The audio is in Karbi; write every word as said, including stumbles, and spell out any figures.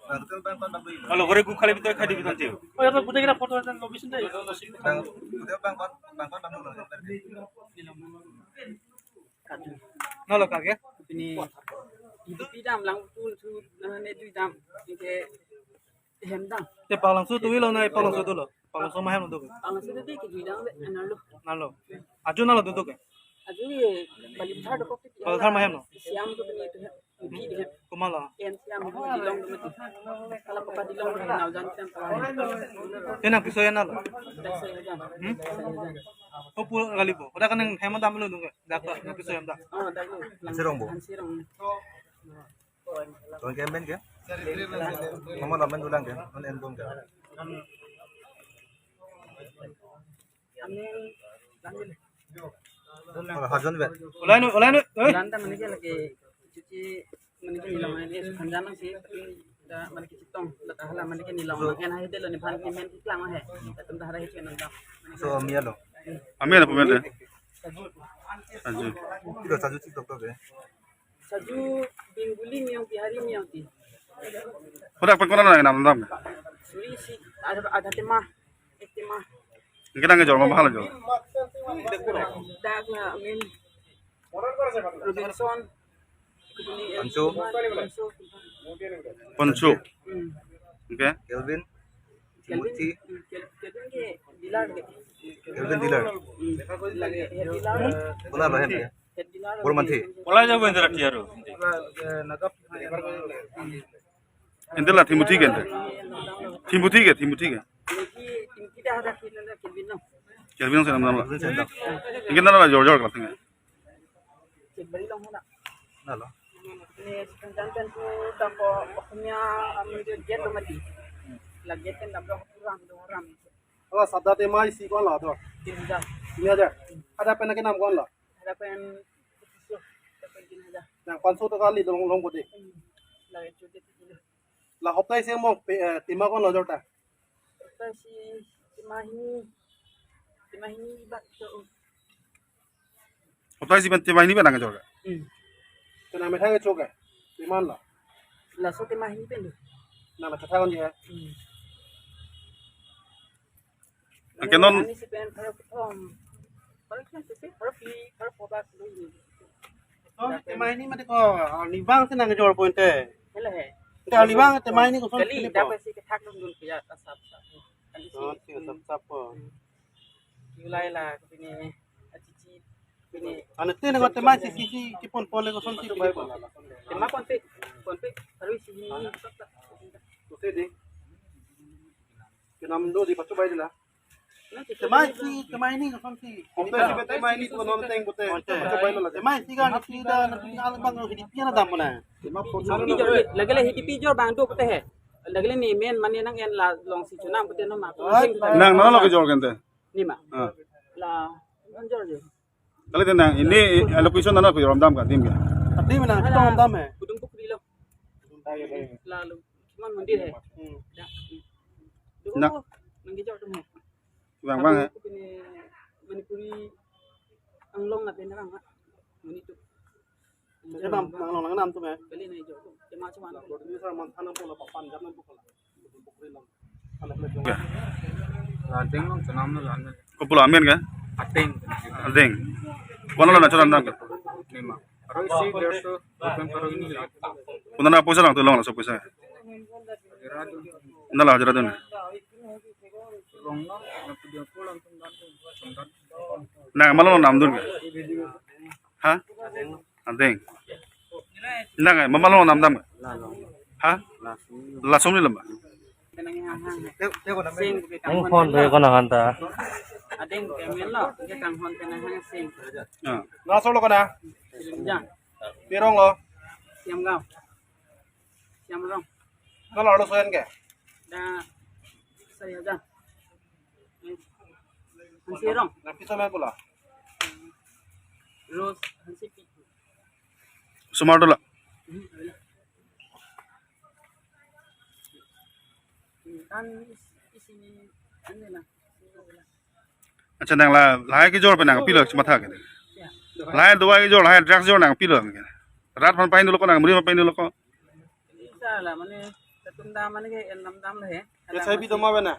Halo, gore gu khali bito khadi biton tiu. Oh, ya, to, putih kita foto dan lobi sendiri. Nalo kage? Pini, itu pidam lang tu, tu, nah, ne tu dam. Ini ke hem dam. Te palangso tu ilo na, palangso tu lo. Palangso ma hem lo tu. Palangso tu ke tu dam, nalo. Nalo. Aju nalo tu tu ke? Aju ye, Balithar dokok. Balithar ma hem lo. Siam tu pini tu hem. Komat lo? Em siam, dilong dum. Kalau papa dilong dum, nau jan siam papa. Te nangpiso ya nalo? Dak saya jan. Hmm? Saya jan. Ko pu kali po. Udah kan nang hem dam lo nung. Dak dak nangpiso ya dak. Oh, dak lo. Ansirong po? Ansirong. Tong ke men ke? Mama lamen dulang ke? Men en bom ke? Amin. Hala, hajon be. Ulai nu, ulai nu. Oi. Ulanta mane ke lagi cuci, mane ke nilong ini, hanjan si, tapi da mane ke citong, da hala mane ke nilong. En hai de lo ni phan ni men klang he. Atum da hara he chen nang. So, amia lo. Amia lo, pemia lo. Saju. Saju. Kilo saju cik doktor ke? Saju Bengali miyong, Bihari miyong ti. Hodak pen konat nang nam dam? Suri si, ada, ada tema. Ek tema. Nang kejor ma, bahal jor? Dak la, amin. Robinson. Poncho. Poncho. Poncho. Hmm. Okay. Kelvin. Kelvin, Timothy. Hmm, Kel-, Kelvin ke dealer ke. Kelvin dealer. Hmm. Lagi head dealer. Konat lo hem ke? Head dealer. Bormanthi. Ola jabo indra tiaro. Nagap. Ente la Timothy ke ente? Timothy ke, Timothy ke? Timothy, Timothy dah ada kena Kelvin lo. Kelvin lo senam nama. Kelvin senam. Ingin nana la jor jor kelas tinggi. Cek beri long hona. Nalo. Ini sekarang kan tu tampo Ohmia amun dia dia tu mati. Lagi kan tampo kurang dua orang. Hala, sabda tema isi ko-an lo to? Tin hajar. Tin hajar. Hadak pen akenam ko-an lo? Hadak pen satu, hadak pen tin hajar. Nang panso taka li long long bode. Hmm. Lagi cuti tu dulu. La hopta isi mo pe, eh, tema ko-an lo jorta? Hopta isi tema hini, tema hini bak to. Hopta isi pen tema hini pen nang jor ke? Hmm. Te nang methang ke chok ke? Tema lo? Laso tema hini pen lo. Nang la kethak on ya? Hmm. Anke non. Ani si pen pharo kethom. Pharo kethom si pen pharo phi, pharo pho bak lo ini. Oh, tema hini mati ko, ah, arnivang si nang jor point te. Hela he. Te arnivang tema hini ko son kali, kini po. Dapat si kethak dun dun pia ta sap sap. Kali si. Oh, si sap sap po. Hmm. Kiulai la, pini, achichi, pini. Ane te nang tema si, si, si, kipon pole ko son si, kipon. Tema pon pe, pon pe, harus si ini. Oke deh. Kenam do di pacu bai di la. Tema si, tema hini ko son si. Oke, si tema hini ko non teng bote. Pacu bai lo la. Tema si kan si da, na pini alang bang hidi pian dam na. Lagi le hidi pi jor bang do bote he. Lagi le ni men mane nang en la long si chunam bote no ma. Nang, nang lo kejor ke ente? Ni ma. Ah. La, nang jor jor. Kali tenang, ini, eh, location mana, Pu, ramdam ka, dim ka? Dim na, kita ramdam he. Kudung Pukri lo. Lalu, cuman mandir he. Hmm. Ya. Nak. Nang kejor tu he. Bang, bang, he. Aku punya Manipuri Anglong na tenang, ha. Muni tu. Emang, Anglong nang nam tu he. Kali na jor tu. Cuma, cuma. Ini sama tanam pula, papan, jangan pula. Lading long chenam na lan. Ko pulo amen ke? Ading. Ading. Ko-an lo na chot dam ke? Lima. Aro isi derso, bukan aro ini la. Ko-an na poisa lang tu long la so poisa. Hajira dun. Na la hajira dun. Long na, na video call lang tum dan tum, tum dan. Na, ma lo nam dun ke? Ha? Ading. Nang, eh, ma ma lo nam dam? La lo. Ha? La sum. La sum ni lamba. Sing, oh, phone pe ko nang hanta. Ading ke men lo, ke kang hon ke nang hang sing. Ah. Na so lo ko na? Jang. Pirong lo? Siam gaon. Siam rong. Na lo lo so en ke? Da saya jang. Hansi rong. Nangpiso men pula? Rose, hansi pi. Osomar dola. Hmm, kan is-, isi ni, ano na. Acha, nang la, lahai kejor pen nangpilo si matha ke? Ya. Lahai dawai kejor, lahai drugs jor nangpilo ke? Rat aphan pahini lo ko, nang muri aphan pahini lo ko? Isa la, mane, Tum dam mane ke en dam dam le he. Ke sai bi doma bena.